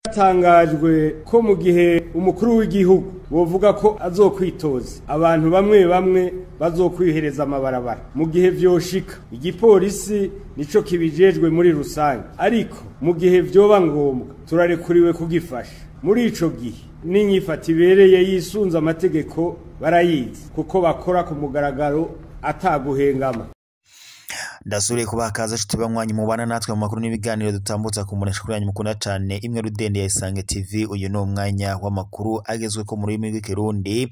Hatangajwe ko mu gihe umukuru w'igihugu bovuga ko azokwitoza, abantu bamwe bamwe bazokwihereza amabarabara mu gihe vyoshika. Igipolisi nico kibijejwe muri rusange, ariko mu gihe vyoba ngombwa turarekuriwe kugifasha. Muri ico gihe n'inyifato ibereye yisunze amategeko barayizi, kuko bakora ku mugaragaro ataguhengama. Ndasuriye kubaha kaze nshuti banywanyi mubana natwe mu makuru n'ibiganiro dutambutsa ku mbonesha yanyu mukunda cane imwe rudende ya Isange TV. Uyu ni umwanya w'amakuru agezweko mu rurimi rw'ikirundi,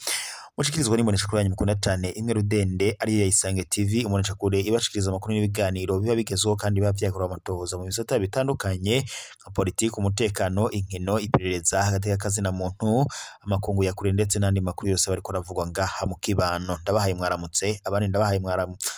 mushikirizwa n'imbonesha yanyu mukunda cane imwe rudende ariyo ya Isange TV. Imbonesha kure ibashikiriza amakuru n'ibiganiro biba bigezweho kandi biba vyakorewe amatohoza mu bisata bitandukanye nka politiki, umutekano, inkino, iperereza, agateka kazina muntu, amakungu ya kure ndetse n'andi makuru yose bariko aravugwa ngaha mu kibano. Ndabahaye mwaramutse, abandi ndabahaye mwaramutse,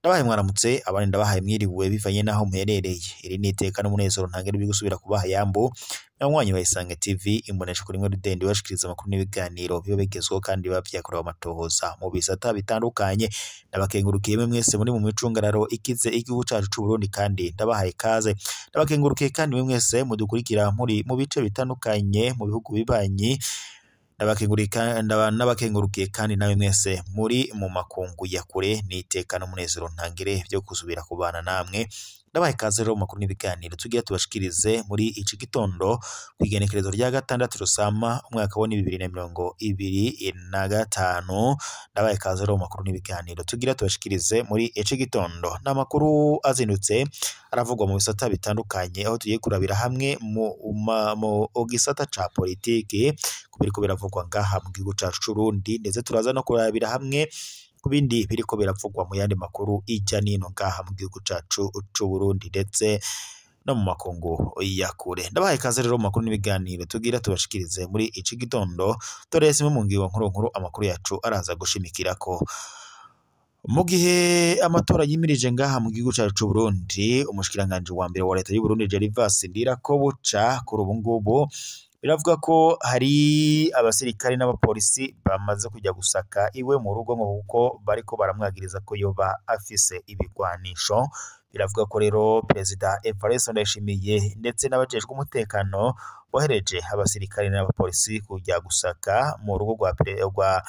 ndabahaye mwaramutse, abandi ndabahaye mwiriwe bivanye naho muherereye. Iri ni iteka n'umunezero ntangere byo gusubira kubaha yambu nywanyi wa Isange TV, imbonesha kuri mwe rudende ibashikiriza amakuru n'ibiganiro biba bigezweho kandi biba vyakorewe amatohoza mu bisata bitandukanye. Ndabakengurukiye mwe mwese muri mu micungararo ikize igihugu cacu c'u Burundi kandi ndabahaye kaze. Ndabakengurukiye kandi mwe mwese mudukurikira muri mu bice bitandukanye mu bihugu bibanyi. Ndabakengurukiye kandi nawe mwese muri mu makungu ya kure. Ni iteka n'umunezero ntangere byo gusubira kubana namwe. Ndabahaye ikaze rero mu makuru n'ibiganiro tugira tubashikirize muri iki gitondo kw'igenekerezo rya 6 Rusama umwaka wa 2025. Ndabahaye ikaze rero mu makuru n'ibiganiro tugira tubashikirize muri iki gitondo. Ni amakuru azindutse aravugwa mu bisata bitandukanye, aho tugiye kurabira hamwe mu gisata ca politiki kubiriko biravugwa ngaha mu gihugu cacu c'Uburundi, ndetse turaza no kurabira hamwe ku bindi biriko biravugwa mu yandi makuru ijya nino ngaha mu gihugu cacu c'Uburundi ndetse no mu makungu ya kure. Ndabahaye ikaze rero mu makuru n'ibiganiro tugira tubashikirize muri iki gitondo. Dore zimwe mu ngingo nkuru nkuru amakuru yacu araza gushimikirako. Mu gihe amatora yimirije ngaha mu gihugu cacu c'Uburundi, umushikiranganji wa mbere wa leta y'u Burundi Gervas Ndirakobuca kuri ubu ngubu biravuga ko hari abasirikare n'abapolisi bamaze kujya gusaka iwe mu rugo ngo kuko bariko baramwagiriza ko yoba afise ibigwanisho. Biravuga ko rero Perezida Evariste Ndayishimiye ndetse n'abajejwe umutekano bohereje abasirikare n'abapolisi kujya gusaka mu rugo rwa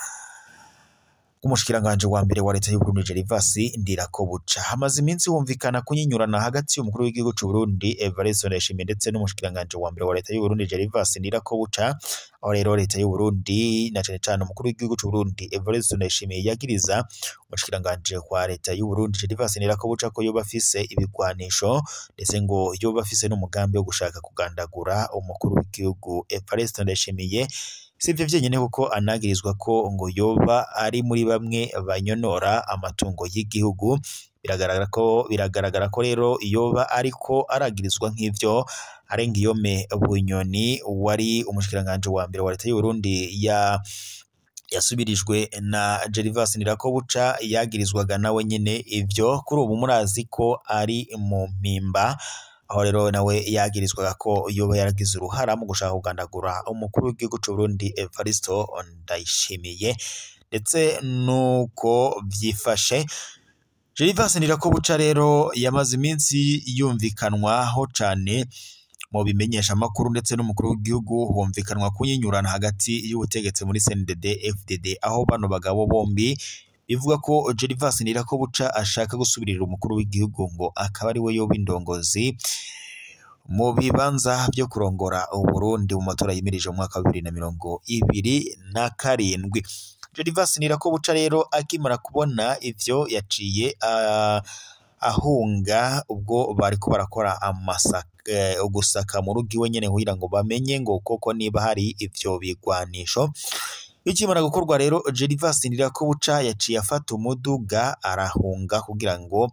umushikiranganji wa mbere wa leta y'u Burundi Gervas Ndirakobuca. Hamaze iminsi humvikana kunyinyurana hagati y'umukuru w'igihugu c'u Burundi Evariste Ndayishimiye ndetse n'umushikiranganji wa mbere wa leta y'u Burundi Gervas Ndirakobuca, aho rero leta y'u Burundi na cane cane umukuru w'igihugu c'u Burundi Evariste Ndayishimiye yagiriza umushikiranganji wa leta y'u Burundi Gervas Ndirakobuca ko yoba afise ibigwanisho ndetse ngo yoba afise n'umugambi wo gushaka kugandagura umukuru w'igihugu Evariste Ndayishimiye. Sivyo vyenyene kuko anagirizwa ko ngo yoba ari muri bamwe banyonora amatungo y'igihugu. Biragaragara ko rero yoba ariko aragirizwa nk'ivyo Arengiyome Bunyoni wari umushikiranganji wa mbere wa leta y'u Burundi yasubirijwe na Gervas Ndirakobuca yagirizwaga nawe nyene ivyo. Kuri ubu murazi ko ari mu mpimba, aho rero nawe yagirizwaga ko yoba yaragize uruhara mu gushaka kugandagura umukuru w'igihugu c'u Burundi Evariste Ndayishimiye. Ndetse nuko vyifashe, Gervas Ndirakobuca rero yamaze iminsi yumvikanwaho cane mu bimenyesha amakuru ndetse n'umukuru w'igihugu, humvikanwa kunyinyurana hagati y'ubutegetsi muri CNDD FDD, aho bano bagabo bombi bivuga ko Gervas Ndirakobuca ashaka gusubirira umukuru w'igihugu ngo akaba ari we yoba indongozi mu bibanza byo kurongora Uburundi mu matora yimirije mu mwaka wa 2027. Gervas Ndirakobuca rero akimara kubona ivyo yaciye ahunga ubwo bariko barakora amasaka gusaka mu rugo iwe nyene kugira ngo bamenye ngo koko niba hari ivyo bigwanisho. Bikimara gukorwa rero Gervas Ndirakobuca yaciye afata umuduga arahunga kugira ngo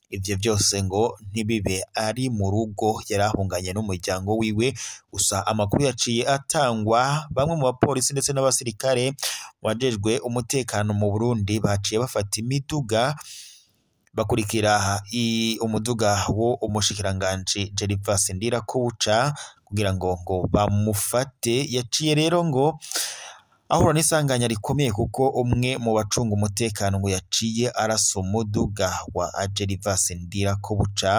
ivyo byose ngo ntibibe ari mu rugo yarahunganye n'umuryango wiwe. Gusa amakuru yaciye atangwa, bamwe mu bapolisi ndetse n'abasirikare bajejwe umutekano mu Burundi baciye bafata imiduga bakurikira umuduga wo umushikiranganji Gervas Ndirakobuca kugira ngo bamufate. Yaciye rero ngo ahura n'isanganya rikomeye kuko umwe mu bacunga umutekano ngo yaciye arasa umuduga wa Gervas Ndirakobuca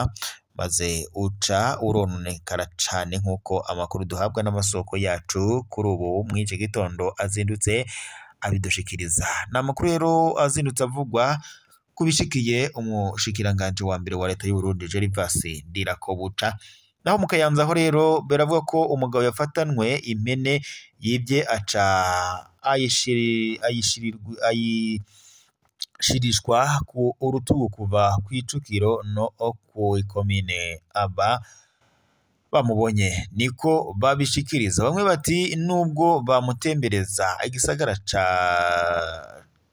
maze uca urononekara cane, nk'uko amakuru duhabwa n'amasoko yacu kuri ubu mw'iki gitondo azindutse abidushikiriza. Ni amakuru rero azindutse avugwa kubishikiye umushikiranganje wa mbere wa leta y'u Burundi Gervas Ndirakobuca. Naho mu Kayanza aho rero baravuga ko umugabo yafatanwe impene yibye aca ayishirishwa ku urutugu kuva kw'Icukiro no ku ikomine aba bamubonye niko babishikiriza. Bamwe bati nubwo bamutembereza igisagara ca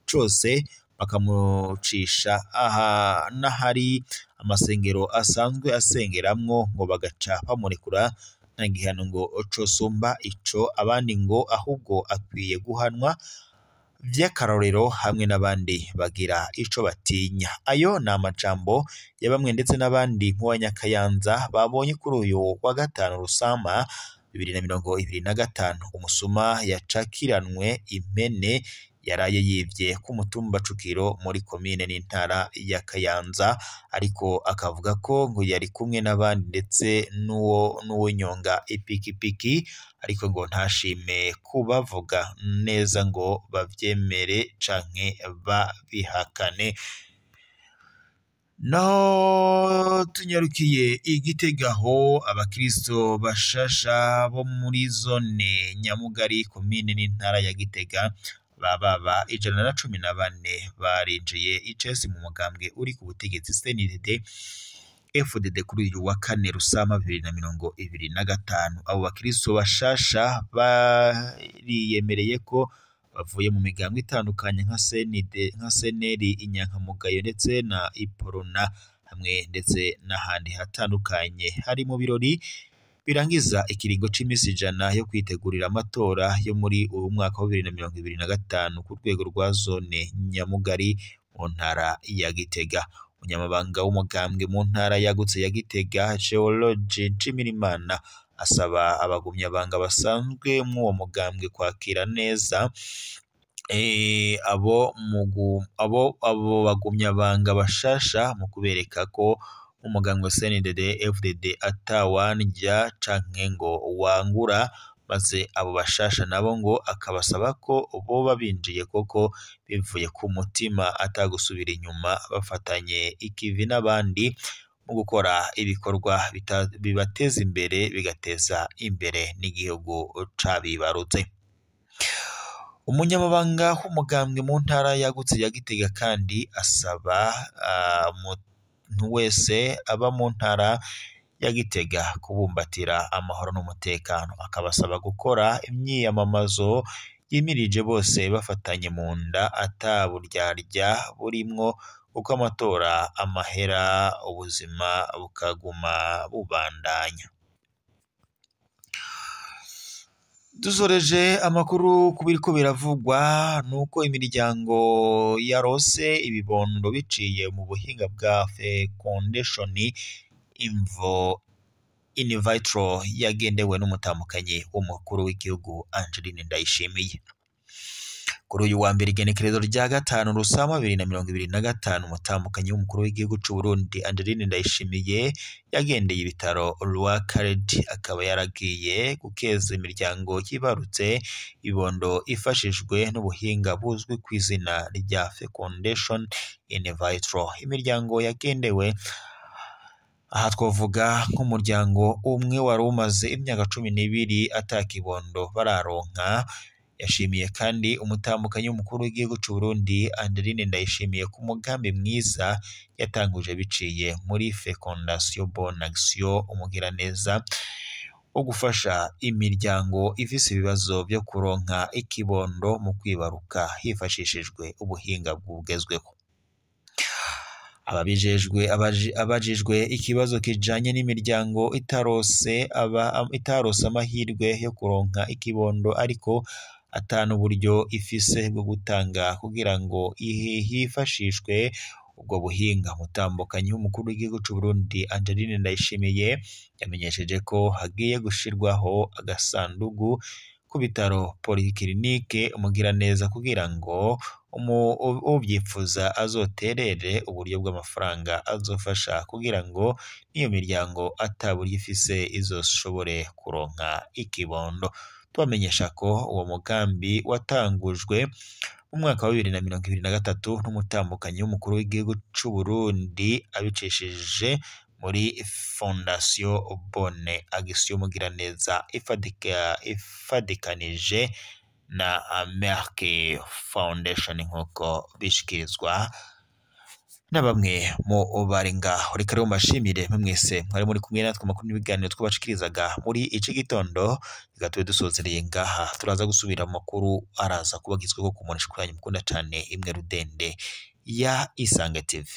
cose bakamucisha aha n'ahari amasengero asanzwe asengeramwo ngo bagaca bamurekura nta gihano ngo cosumba ico, abandi ngo ahubwo akwiye guhanwa vy'akarorero hamwe n'abandi bagira ico batinya. Ayo ni amajambo ya bamwe ndetse n'abandi mu Banyakayanza babonye kuri uyu wa gatanu Rusama 2025 umusuma yacakiranwe impene yaraye yivye ku mutumba Cukiro muri komine n'intara ya Kayanza, ariko akavuga ko ngo yari kumwe n'abandi ndetse n'uwo nyonga ipikipiki, ariko ngo ntashime kubavuga neza ngo bavyemere canke babihakane. Naho tunyarukiye i Gitega aho abakristo bashasha bo muri zone Nyamugari komine n'intara ya Gitega bababa 114 barinjiye icesi mu mugambwe uri ku butegetsi CNDD FDD kuri uyu wa kane Rusama 2025. Abo bakristo bashasha bariyemereye ko bavuye mu migambwe itandukanye nka CND, nka CNL, Inyankamugayo ndetse na Iporona hamwe ndetse n'ahandi hatandukanye. Hari mu birori birangiza ikiringo c'imisi 100 yo kwitegurira amatora yo muri uyu mwaka wa 2025 ku rwego rwa zone Nyamugari mu ntara ya Gitega. Umunyamabanga w'umugambwe mu ntara yagutse ya Gitega Geologe Nshimirimana asaba abagumyabanga basanzwe mw'uwo mugambwe kwakira neza abo bagumyabanga bashasha mu kubereka ko umugambwe CNDD FDD atawandya canke ngo wangura, maze abo bashasha nabo ngo akabasaba ko boba binjiye koko bivuye ku mutima atagusubira inyuma, bafatanye ikivi n'abandi mu gukora ibikorwa bibateza imbere bigateza imbere n'igihugu cabibarutse. Umunyamabanga w'umugambwe mu ntara yagutse ya Gitega kandi asaba umuntu wese aba mu ntara ya Gitega kubumbatira amahoro n'umutekano, akabasaba gukora imyiyamamazo yimirije bose bafatanye mu nda ata buryarya burimwo, kuko amatora amahera ubuzima bukaguma bubandanya. Dusoreje amakuru ku biriko biravugwa nuko imiryango yarose ibibondo biciye mu buhinga bwa fecundation in vitro yagendewe n'umutamukanyi w'umukuru w'igihugu Angeline Ndayishimiye. Kuri uyu wa mbere igenekerezo rya 5 Rusama 2025 umutamukanyi w'umukuru w'igihugu c'u Burundi Angeline Ndayishimiye yagendeye ibitaro Roi Khaled, akaba yaragiye gukeza imiryango yibarutse ibibondo ifashijwe n'ubuhinga buzwi ku izina rya fecundation in vitro. Imiryango yagendewe aha twavuga nk'umuryango umwe wari umaze imyaka 12 ata kibondo bararonka. Yashimiye kandi umutamukanyi w'umukuru w'igihugu c'u Burundi Angeline Ndayishimiye ku mugambi mwiza yatanguje biciye muri Fecondation Bonne Action Umugiraneza wo gufasha imiryango ifise ibibazo vyo kuronka ikibondo mu kwibaruka hifashishijwe ubuhinga bugezweho. Abajijwe ikibazo kijanye n'imiryango itarose amahirwe yo kuronka ikibondo ariko ata n'uburyo ifise bwo gutanga kugira ngo hifashishwe ubwo buhinga, umutambukanyi w'umukuru w'igihugu c'u Burundi Angeline Ndayishimiye yamenyesheje ko hagiye gushirwaho agasandugu ko ku bitaro Polyclinique Umugiraneza kugira ngo uvyipfuza azoterere uburyo bw'amafaranga azofasha kugira ngo n'iyo miryango ata buryo ifise izoshobore kuronka ikibondo. Tubamenyesha ko uwo mugambi watangujwe mu mwaka wa 2023 n'umutambukanyi w'umukuru w'igihugu c'u Burundi abicishije muri Fondation Bonne Action Mugiraneza ifadikanije na Merck Foundation nk'uko bishikirizwa na bamwe mu bari ngaho. Reka rero mbashimire mwese mwari muri kumwe natwe amakuru n'ibiganiro twabashikirizaga muri ici gitondo, reka tube dusozereye ngaha, turaza gusubira mu makuru araza kubagizweho ku muntu yanyu mukunda cane imwe rudende ya Isange TV.